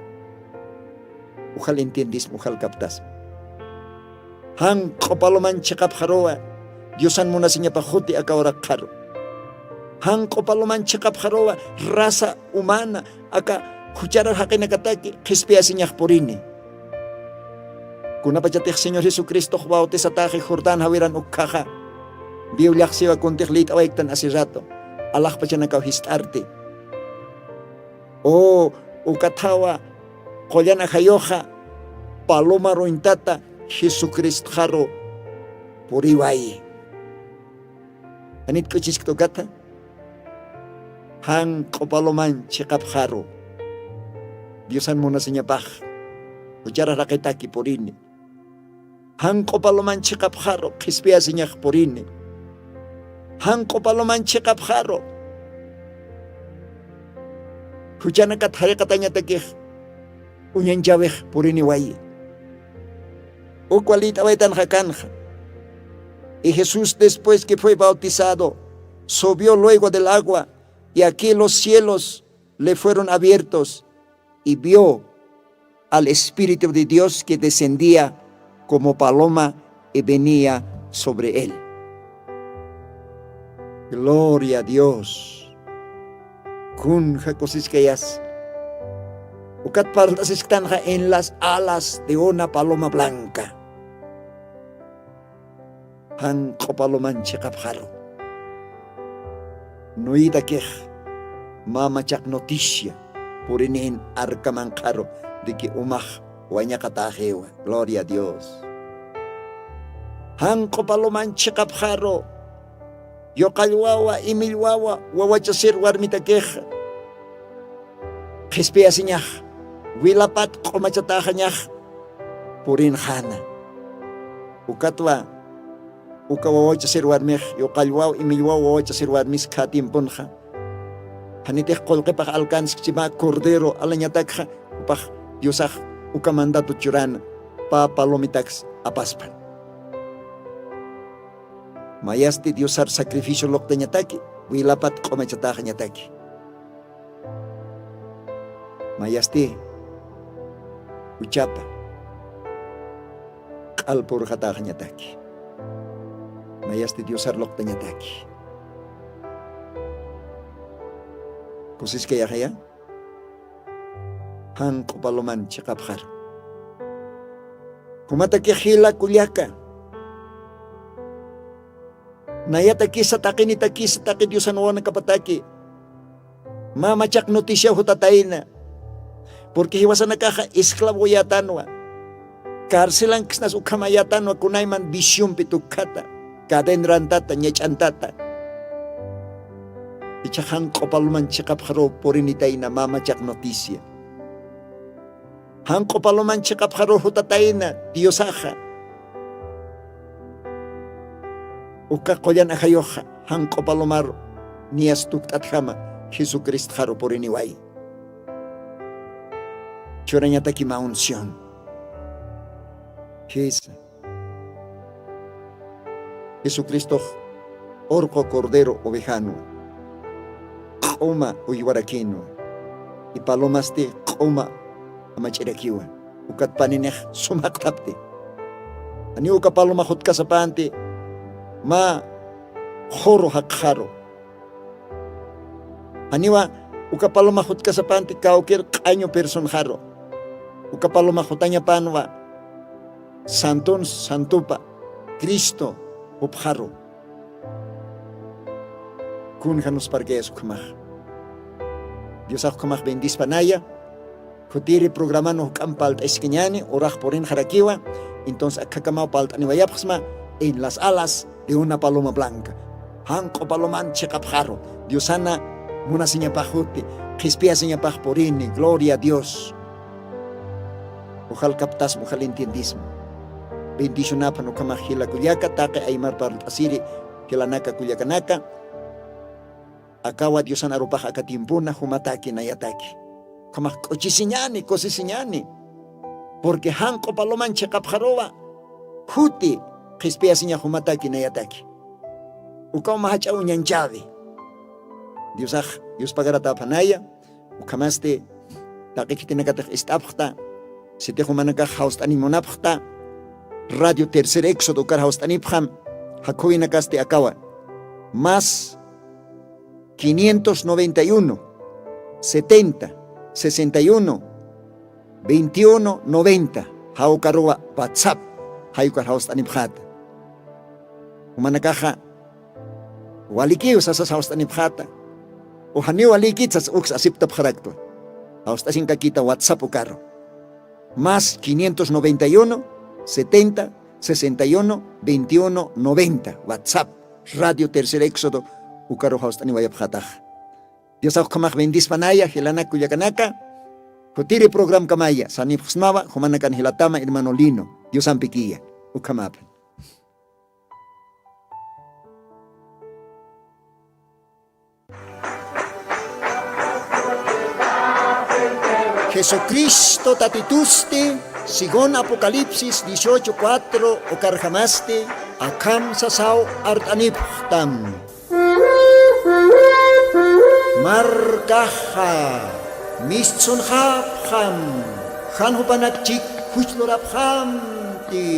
Ujal entiendisma ujal kaptasma. Jan q'upaloman chiqapxaruwa diosan munasiñapax juti aka uraqxaru. Jan q'upaloman chiqapxaruwa raza humana aka jucharar jaqinakataki qhispiyasiñax purini. Kunapachatix señor jesucristox bautisatäxi jordán jawiran ukkhaxa. Bibliaxsiwa kuntix lït'awayktan asi rato alaxpachanakaw jist'arti. O ukathawa qullan ajayuxa paloma ruñtata jesucristxaru puriwayi. Janit k'uchiskta ukatha. Jan q'upaloman chiqapxaru diosan munasiñapax juchara raqitaki purini. Jan q'upaloman chiqapxaru qhispiyasiñax purini. Jan q'upaloman chiqapxaru juchanakat jariqatañatakix uñanchawix puriniwayi. Ukwa lït'awaytanxa kanxa. Y jesús después que fue bautizado subió luego del agua, y aquí los cielos le fueron abiertos y vio al Espíritu de Dios que descendía como paloma y venía sobre él. Gloria a Dios. Kunja kusiskayas. Ukat parlt'asisktanxa en las alas de una paloma blanca. Jan q'upaloman chiqapxaru nuytakix mä machaq noticia purinihin arkamanqharu de que umax wañaqataxiwa. Gloria a dios. Jan q'upaloman chiqapxaru yuqallwawa imillwawa wawachasir warmitakix qhispiyasiñax wilapat q'umachataxañax purinxana. Ukatwa uka wawachasir warmix yuqallwaw imillwaw wawachasir warmis kha tiemponxa janitix qullqipax alcanskchima cordero alañatakxa. Upax diosax uka mandatu churana pä palomitaks apaspan. Mayasti diosar sacrificio luqtañataki wilapat q'umachataxañataki. Mayasti juchapa q'alpurxataxañataki. Mayasti diosar luqtañataki. Kusiskayaxaya. Janq'u paloman chiqapxaru. Jumataki jila kullaka, nayatakisa taqinitakisa taqi diosan wawanakapataki mä machaq noticia jutatayna. Porque jiwasanakaxa esclavoyätanwa, carcelanksnas ukhamayätanwa kunayman visiompi tukkhata, cadenrantata ñach'antata. Icha janq'u paloman chiqapxaruw purinitayna mä machaq noticia. Janq'u paloman chiqapxaruw jutatayna diosaxa. Uka qullan ajayuxa janq'u palomar niyas tukt'atjama jesucristxaru puriniway. Churañataki mä unción. Jisa. Jesucristox urqu cordero ovejanwa, q'uma uywarakinwa, y palomasti q'uma amach'irakiwa. Ukat paninix sumaqtapti, janiw uka paloma jutkasapänti mä qhuru jaqxaru. Janiwa uka paloma jutkasapänti kawkir q'añu personxaru. Uka paloma jutañapänwa santun santupa cristo jupxaru. Kun janusparkayas ukhamax? Diosax ukhamax bendispanaya. Khutiri programan ujk'am palt'askañani urax purinxarakiwa. Entonces akhakamaw palt'aniwayapxsma en las alas de una paloma blanca. Janq'u paloman chiqapxaru diosana munasiñapax juti, qhispiyasiñapax purini gloria a dios. Ujal kaptasma ujal entiendisma. Bendicionaphan ukhamax jila kullaka taqi aymar parlt'asiri, jilanaka kullakanaka. Akawa diosan arupax aka tiempona jumataki nayataki. Ukhamax k'uchisiñani kusisiñani. Porque janq'u paloman chiqapxaruwa juti qhispiyasiñax jumataki nayataki. Ukaw mä jach'a uñanchäwi. Diosax yuspagarataphanaya. Ukhamasti taqi khitinakatix ist'apxta sitix jumanakax jawst'aniñ munapxta. Radio tercer éxodo ukar jawst'anipxam. Jakhuyinakasti akawa más quinientos noventa y uno, setenta, sesenta y uno, veintiuno noventa. Jawkaruwa whatsapp jayukar jawst'anipxata. Jumanakaxa walikiw sasas jawst'anipxata. Ujaniw walikit sas uks asiptapxaraktwa. Jawst'asinkakita whatsapp ukaru más quinientos noventa y uno, setenta, sesenta y uno, veintiuno noventa whatsapp. Radio tercer éxodo ukaru jawst'aniwayapxatax. Diosax ukhamax bendispanaya jilanak kullakanaka. Jutiri programkamaya sanipxsmawa jumanakan jilatama hermano lino diosampikiya. Ukhamaphan. Jesucristo tatitusti según apocalipsis dieciocho cuatro ukarjamasti akham sasaw art'anipxtam. Markaxa mistsunxapxam jan jupanak chik juchlurapxamti.